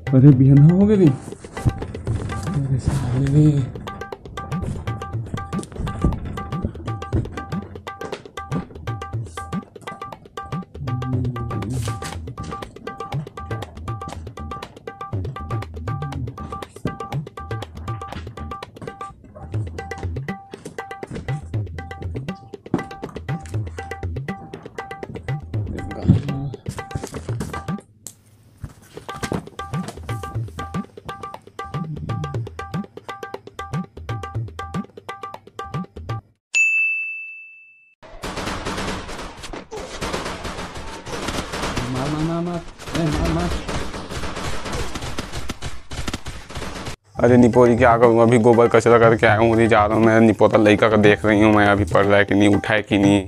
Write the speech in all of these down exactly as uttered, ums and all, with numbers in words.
अरे, बिहनहा हो गे रे। अरे, साले। मार, मार, मार, मार। ए, मार, मार। अरे निपोरी, क्या करूँ, अभी गोबर कचरा करके आया हूँ, अभी जा रहा हूँ। मैं निपोता लड़का का देख रही हूँ, मैं अभी पढ़ रहा है कि नहीं, उठा है कि नहीं।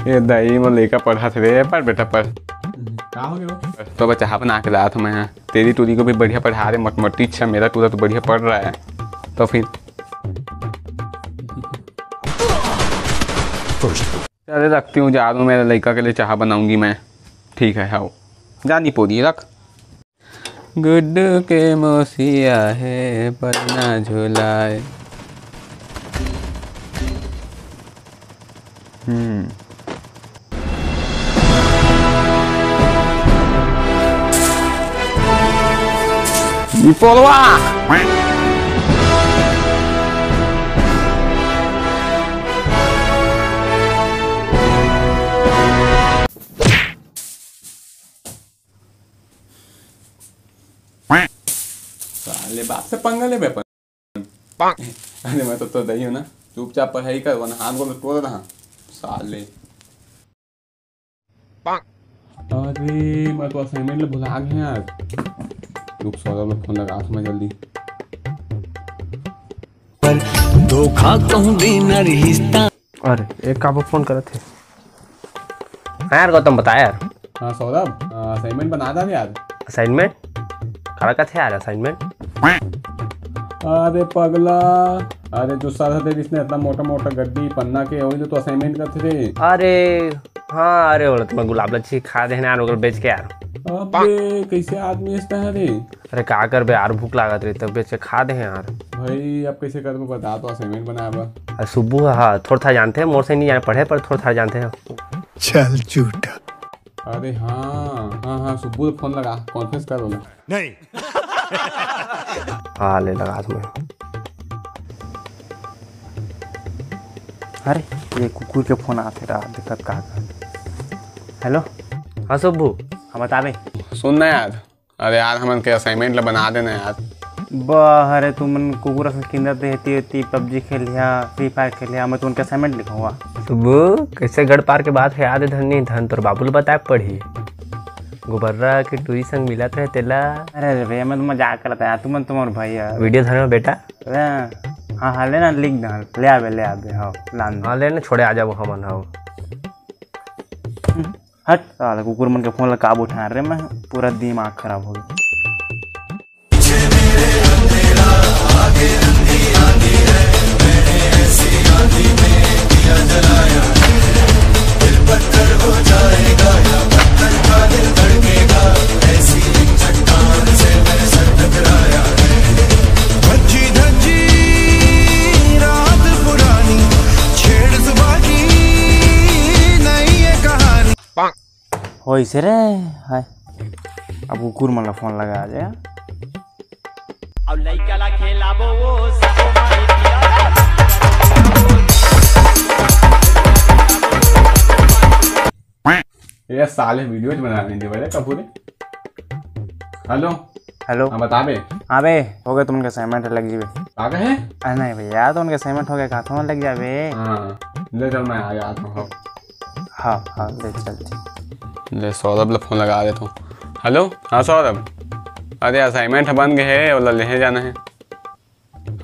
ए दाई, मोर लइका पढ़त रे, पढ़ बेटा, पढ़। का हो गया? तो बच्चा, चाहा बना के लात हूँ मैं। तेरी टूरी को भी बढ़िया पढ़ा रहे, मोटमोटी। अच्छा, मेरा टूरा तो बढ़िया पढ़ रहा है, तो फिर चले रखती हूँ, जा रहा हूँ, मेरे लइका के लिए चाहा बनाऊंगी मैं। ठीक है, हाओ, जा निपोरी, रख। गुड्डू के मौसिया हे पलना झुलाए। हम्म। निपोलवा। साले बाप से पंगा लेबे अपन। अरे मैं तो, तो दही हूँ ना, चुपचाप पढ़ाई कर, वरना हाथ गोड़ तोड़ रहा साले। अरे मैं तो assignment ले भुला गया यार। रुक, सौरभ ला फोन लगा मैं जल्दी। धोखा कहूँ बिना रिश्ता। अरे, एक काबू फोन करत हे। हाँ यार गौतम, बता यार। हाँ सौरभ, अ, assignment बना डाल यार। Assignment? काला कथे यार assignment? अरे पगला, अरे जो सर हते इसने इतना मोटा मोटा गड्डी पन्ना के, वही तो assignment करथे रे। अरे हाँ, अरे ओला तो मैं गुलाब लच्छी खा देहन यार, ओकर बेच के यार। अबे कैसे आदमी इसने है रे? अरे का करबे यार, भूख लागत रही तब बेच के खा देहन यार। भाई अब कैसे करबे बता तो, assignment बनाए बर। अरे सुब्बू हा, थोड़ा था जानथे, मोर से नहीं जाने पढ़े पर थोड़ा था जानथे। चल झूठा। अरे हाँ हाँ हाँ, सुब्बू फोन लगा, conference कर ओला। नहीं। हाँ ले लगा तुम्हें। अरे ये कुकुर के फोन आथे रहा, दिक्कत का कर। हेलो। हाँ सुब्बू। हाँ बताबे। सुन ना यार, अरे यार हमन के assignment ला बना देना यार। बा अरे तुमन कुकुर असन किंदत हे, ती ती PUBG खेलिया, Free Fire खेलिया, मैं तुमन के assignment लिखूंगा। सुब्बू, कैसे गड़ पार के बात हे याद है धन्नी, धन तोर बाबू ला बताए पड़ही। गोबर्रा के टूरी संग मिलत रहे तेला। अरे अरे भैया मैं तो मजाक करता यार, तुमन तुम्हार भाई यार। Video धर में बेटा। अरे, हाँ हाँ लेना लिख दे, ले आबे ले आबे, हाँ लान दे। हाँ लेना छोड़े आ जाबो हमन, हाँ। हट साला कुकुर मन के फोन ला काब उठा रे, मैं पूरा दिमाग खराब हो गया। होइसे रे। हाय। अब कुकुर मन ला फोन लगा दे। अब लइका ला खेलाबो वो सबो माई पिया। ये साले video बना नहीं दे बड़े कपूरे। हेलो। हेलो। हाँ, बता बे। हाँ बे, हो गए तुमन के assignment लग जीबे। का कहे? अरे नहीं भैया, तुमन के assignment हो गए, कहा तुमन लग जाबे। हाँ, ले चल, मैं आ जाता हूँ। हाँ, हाँ, ले चल, ठीक। ले, सौरभ ला फोन लगा देता हूँ। हेलो, हाँ सौरभ, अरे assignment ह बन गए हे, ओला लेहे जाना हे।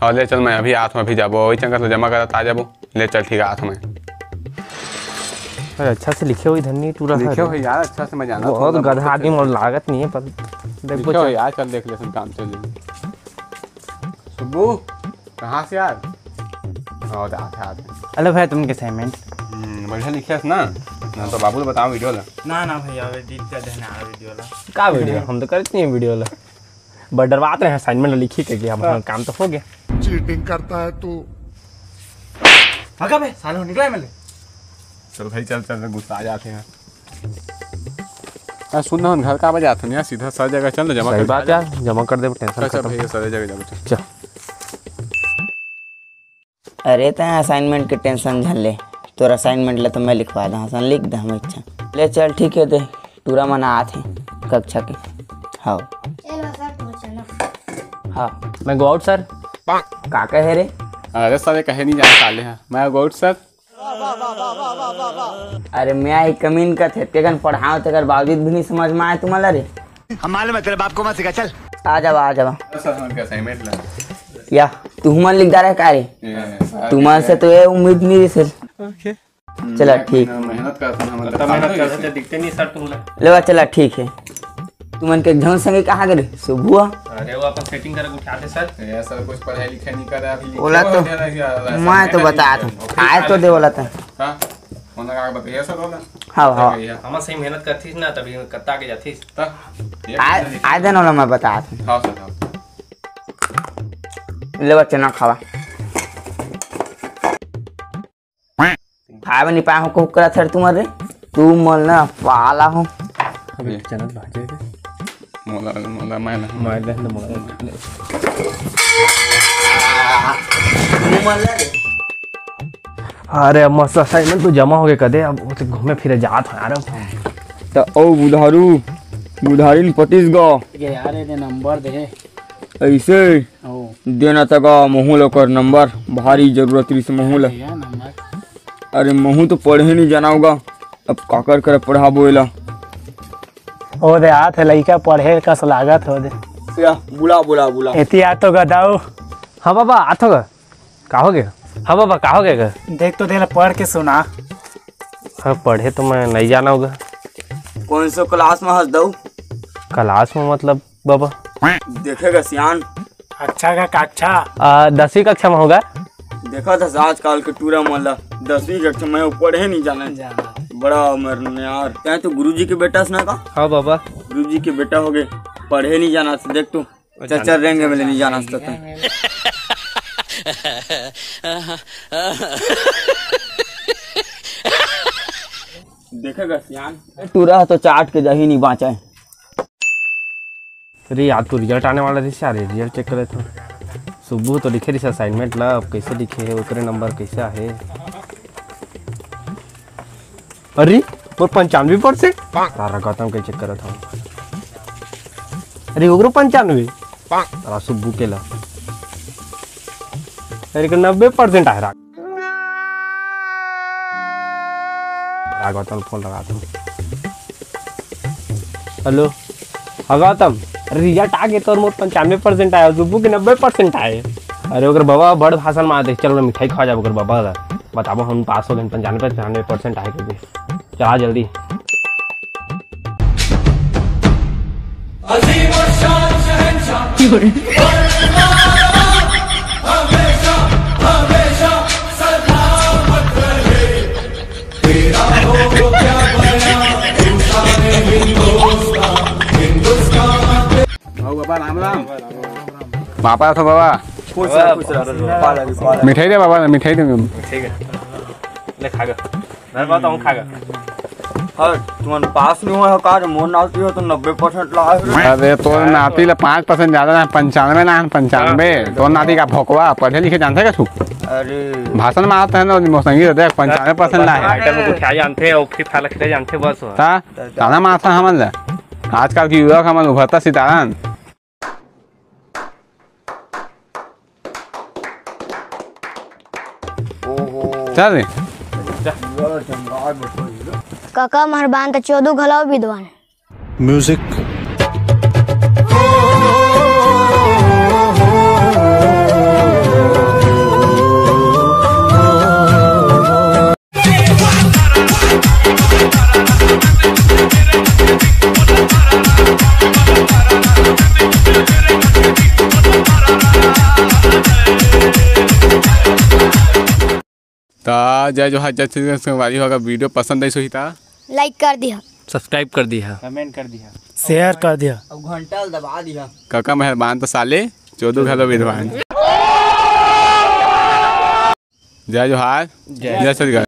हाँ, ले चल, मैं अभी आत हूँ, अभी जाबो, वही चंगत ला जमा करत आ जाबो। ले चल, ठीक है, आत हूँ मैं। अरे, अच्छा से लिखे हुई धन्नी टूरा लिखे हुई यार, अच्छा से मैं जाना बहुत गधा आदमी मोर लागत नहीं है, पर देखो लिखे हुई यार, चल देख ले, काम चल जाएगी। सुब्बू, कहाँ से यार? हाँ, आते, आते। अरे भाई, तुमन के assignment? हम्म, बढ़िया लिखे हस ना? ना तो बाबू ल बताओ video ला। ना, ना भैया, अबे edit कर देना है video ला। का video? हम तो करते नहीं video ला। बस डरवात रहे assignment लिखी के, कि अब हाँ। काम तो हो गया। Cheating करता है तू। हगा बे, साले निकला है मिले। चल भाई, चल, चल, गुस्सा आ जाते हैं। आ, सुन ना, घर का बजात हन यार, सीधा सर जगह चल ना, जमा सही कर बात दे। यार, जमा कर दे, tension अच्छा खत्म। भैया, सर जगह जमा, चल। चल। अरे, तैं assignment के tension झन ले, तोर assignment ला तो मैं लिखवा दे हँव, लिख दे हम इच्छा। ले चल, ठीक है, दे, टूरा मन आत हे कक्षा के। हाँ। ए लो सर, पूछे ना। हाँ, मैं go out सर। का कहे रे? अरे साले, कहे नहीं जाने साले, हाँ, मैं go out सर। अरे, मैं ही कमीन का थे, तेकन पढ़ाओ, तेकर बावजूद भी नहीं समझ में आए तुम्हारा रे। हम मालूम है तेरे बाप को मत सिखा, चल। आ जावा, आ जावा। सर, हमन के assignment ला। या, तुमन लिख डारे का रे? ये, सर, तुमन से तो ये उम्मीद नहीं रही सर। OK। चला, ठीक। मेहनत करथन हमन, तो मेहनत करथन, दिखते नहीं सर तुमला। लेवा, चला, ठीक है। तुमन के एक झन संगी कहाँ गे रे? सुबुआ? अरे, वो अपन setting करके उठा दे सर। ये सर कुछ पढ़ाई लिखाई नहीं करे अभी। ओला तो मैं तो बता दूँ। आए तो दे ओला तो। हाँ, ओला का बताइए सर, ओला। हाँ, हाँ। भैया। हम सही मेहनत करथीस ना, तभी कत्ता के जाथीस। ता? आए, आए देना ओला, मैं बता दूँ। हाँ सर, हाँ। ले बच्चे ना खावा। खाए बर नहीं पाए हो, कुकरा थर तुम्हारे। तू मन ना पाला हो। अबे चैनल भाजे के। मोला, मोला, मैं ना। मैं दे, मोला। तू मन ले रे। अरे, अब मस्त assignment तो जमा हो गए कदे, अब उसे घूमे फिरे जात हो यार। तो ओ बुधारू, बुधारी न पतिस गा। ये यार, ये नंबर दे। ऐसे ओ। देना तका महू ल ओकर नंबर, भारी जरूरत रहिस महू ल। भैया, नंबर। अरे, महू तो पढ़े नहीं जाना होगा, अब काकर करे पढ़ाबो एला। ओ दे, आत हे लइका पढ़े कस लागत हो दे। या, बुला, बुला, बुला। एती आ तो गदाऊ। हाँ बाबा, आत होगा। का हो गया? हाँ बाबा, का हो गया गा? देख तो दे ला, पढ़ के सुना। हाँ, पढ़े तो मैं नहीं जाना होगा। कौन से class में हस दऊ? Class में मतलब? बाबा। देखेगा सियान। अच्छा का कक्षा? आ, दसवीं कक्षा में होगा। देखा था आजकल के टूरा मन ला, दसवीं कक्षा में वो पढ़े नहीं जाना। जाना। बड़ा उम्र में यार। क्या तू गुरुजी के बेटा सुना का? हाँ बाबा। गुरुजी के बेटा हो गए, पढ़े नहीं जाना से देख तू। अच्छा। चचा रेंगे में नहीं जाना से तो। देखेगा सियान। टूरा तो चाट के दही नहीं बाँचा है। अरे यार, तो result आने वाला रहिस यार, result check करे तो। सुबह तो लिखे रहिस assignment ला, अब कैसे लिखे है, ओकरे नंबर कैसे आहे? अरे, मोर पंचानवे percent। तारा गौतम के check करत हूँ। अरे, ओकरो पंचानवे। तारा सुब्बू के ला। अरे, के नब्बे percent आहे रा। राघव, तन फोन लगा दो। हेलो, हाँ गौतम, अरे result आ गए तोर, मोर पंचानवे percent आए, सुब्बू के नब्बे percent आए। अरे ओकर बाबा बड़ भाषण मार दे, चल ना मिठाई खवा जाबो ओकर बाबा ला, बताबो हम पास हो गए, पंचानवे पंचानवे percent आए करके। चला जल्दी। आओ बाबा, राम राम। बाबा तो बाबा। खुश रह, खुश रह। पाला जी, पाला। मिठाई दे बाबा, मिठाई दे। ठीक है, ले खा गा। मैं बताऊँ, खा गा। हाँ, तुमन पास नहीं हुआ है का? मोर नाती हो तो नब्बे percent लाए हो। अरे, तोर नाती ला पाँच percent ज्यादा ना, पंचानवे ना, पंचानवे। तोर नाती का भोकवा, पढ़े लिखे जानते का तू? अरे। भाषण में आता है ना, मोर संगी देख, पंचानवे percent लाए है। Item में कुछ आ जानते हैं, और Free Fire खेले जानते हैं, बस। ता, ताना माथा हमन ला। आजकल के युवक हमन उभरता सितारा। ओहो। चल रे। कका महरबान त चोदू घलो विद्वान। Music। त जय जोहार, जय छत्तीसगढ़ संगवारी हो। अगर वीडियो पसंद आइस होही त लाइक कर दिहा। सब्सक्राइब कर दिहा। कमेंट कर दिहा। शेयर कर दिहा। अउ घंटा ल दबा दिहा। काका मेहरबान त साले चोदू घलो विद्वान। जय जोहार, जय छत्तीसगढ़।